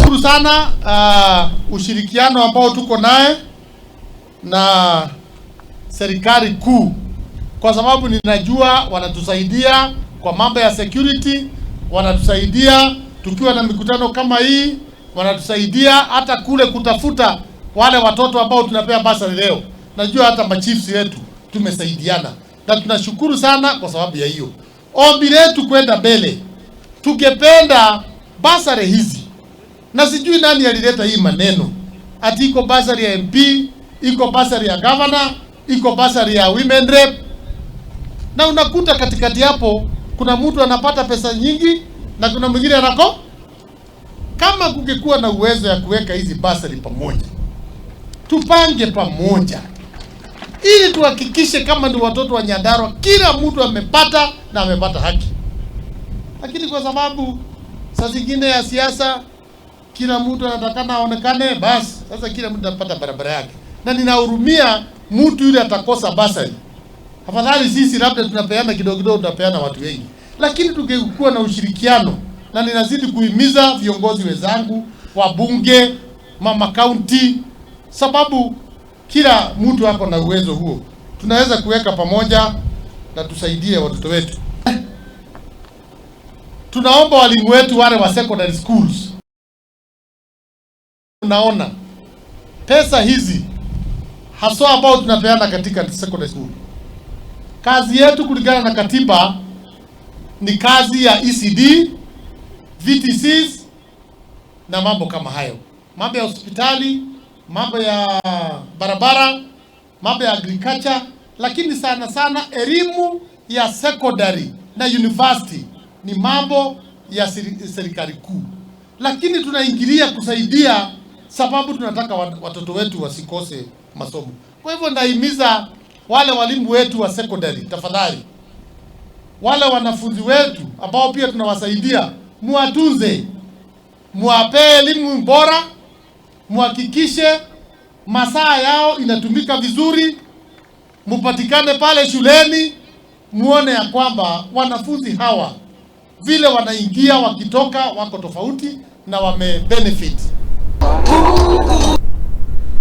Shukuru sana ushirikiano ambao tuko naye na serikali kuu, kwa sababu ninajua wanatusaidia kwa mambo ya security, wanatusaidia tukiwa na mikutano kama hii, wanatusaidia hata kule kutafuta wale watoto ambao tunapea basari leo. Najua hata machiefs wetu tumesaidiana na tunashukuru sana kwa sababu ya hiyo. Ombi letu kwenda mbele, tungependa basari hizi, na sijui nani alileta hii maneno ati iko basari ya MP, iko basari ya governor, iko basari ya women rep, na unakuta katikati hapo kuna mtu anapata pesa nyingi na kuna mwingine anako. Kama kungekuwa na uwezo ya kuweka hizi basari pamoja, tupange pamoja ili tuhakikishe kama ni watoto wa Nyandarua kila mtu amepata na amepata haki. Lakini kwa sababu saa zingine ya siasa kila mtu anatakana aonekane, basi sasa kila mtu anapata barabara yake, na ninahurumia mtu yule atakosa basari. Afadhali sisi labda tunapeana kidogo kidogo, tunapeana watu wengi, lakini tungekuwa na ushirikiano, na ninazidi kuhimiza viongozi wenzangu, wabunge, mama county, sababu kila mtu ako na uwezo huo, tunaweza kuweka pamoja na tusaidie watoto wetu. Tunaomba walimu wetu wale wa secondary schools, tunaona pesa hizi haswa ambao tunapeana katika secondary school, kazi yetu kulingana na katiba ni kazi ya ECD, VTCs na mambo kama hayo, mambo ya hospitali, mambo ya barabara, mambo ya agriculture, lakini sana sana elimu ya secondary na university ni mambo ya serikali kuu, lakini tunaingilia kusaidia sababu tunataka watoto wetu wasikose masomo. Kwa hivyo ndahimiza wale walimu wetu wa secondary, tafadhali, wale wanafunzi wetu ambao pia tunawasaidia, muwatunze, muwapee elimu bora, muhakikishe masaa yao inatumika vizuri, mupatikane pale shuleni, muone ya kwamba wanafunzi hawa vile wanaingia wakitoka wako tofauti na wame benefit. Mungu.